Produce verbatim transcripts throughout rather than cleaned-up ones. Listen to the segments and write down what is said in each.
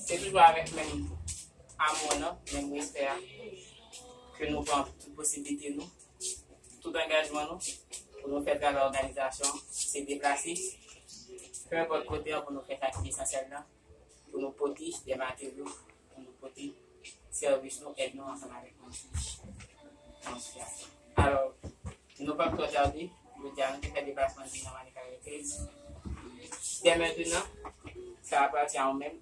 Se toujou avèk menm amou nan, menm respè a, ke nou pran tout posiblite nou, tout angajman nou, pou nou fè travay òganizasyon an, se deplase, peu importe kote an, pou nou fè sa ki esansyèl la, pou nou pote de materyo, pou nou pote sèvis nou, èd nou ansanm avèk moun ki nan sitiyasyon. Alò, nou p ap twò tade, jodi a nou te fè deplasman nou vin nan Manika Retrez. Dè mentenan, sa apatyen a ou menm,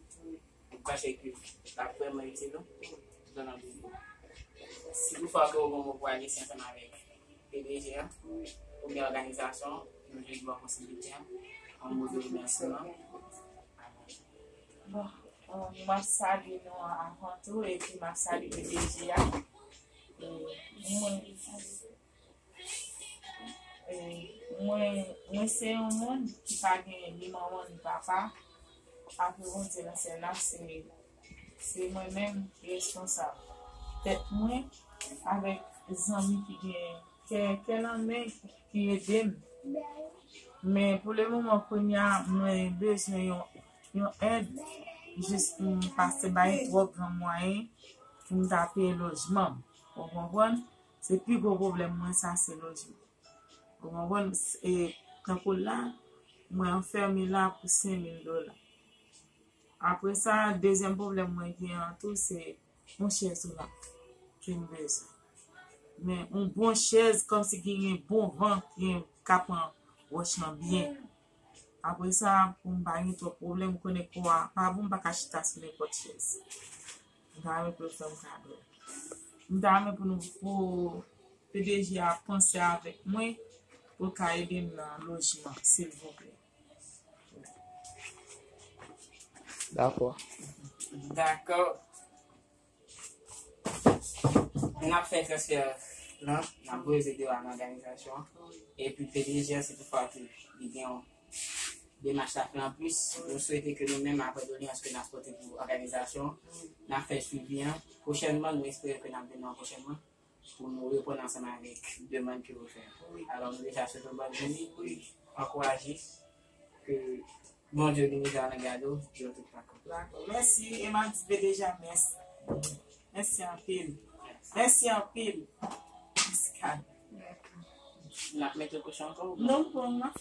ou panse ke l ap vrèman itil ou, tout o long de vi. Si toutfwa ke ou gen yon mo pou adrese ansanm avèk P D G an, oubyen òganizasyon, nou jis ba w posiblite an, yon mo de remèsiman. Bon, um, m ap salye nou avan tou, epi m ap salye P D G a. E, mwen, e, mwen, mwen se yon moun ki pa gen ni manman ni papa. Apre Bondye nan syèl la, se, se mwen menm ki responsab tèt mwen avèk zanmi ki gen kè, kè nan men ki ede m. Men pou le moman, kounye a, mwen bezwen yon, yon èd jis pou m pa se bay twò gran mwayen pou m ta peye lojman m. Ou konprann? Se pi gwo pwoblèm mwen, sa se lojman. Ou konprann? E, tankou la, mwen anfème la pou senk mil dola. Apre sa, dezyèm pwoblèm mwen gen an tou, se yon chèz roulant ke m bezwen. Men yon bon chèz, kòmsi ki gen bon van, ki gen, ka pran wòch lan byen. Apre sa, pou m pa gen twòp pwoblèm, ou konnen kò a pa bon, m pa ka chita sou nenpòt chèz. M ta renmen pou yo fè m kado. M ta renmen pou nou, pou P D G a panse avèk mwen, pou l ka ede m nan lojman, silvouplè. Dakò. Dakò. N ap fè transfè lan, n ap voye videyo a nan òganizasyon an. Epi P D G an, si toutfwa ke li gen yon demach l ap fè anplis, nou swete ke nou menm, apre dolyans ke n ap pote pou òganizasyon an, n ap fè swivi an. Pwochènman, nou espere ke n ap vin nan pwochènman pou nou reponn ansanm avèk demann ke ou fè. Alò, nou deja swete w bòn vini, ankouraje ke Bondye beni w nan gade w, di w tout pako. Dakò. Mèsi, e m ap di P D G a mèsi. Mèsi anpil. Mèsi anpil. Mèsi kado. N ap mete w kouche ankò ou? Non, bon, m ap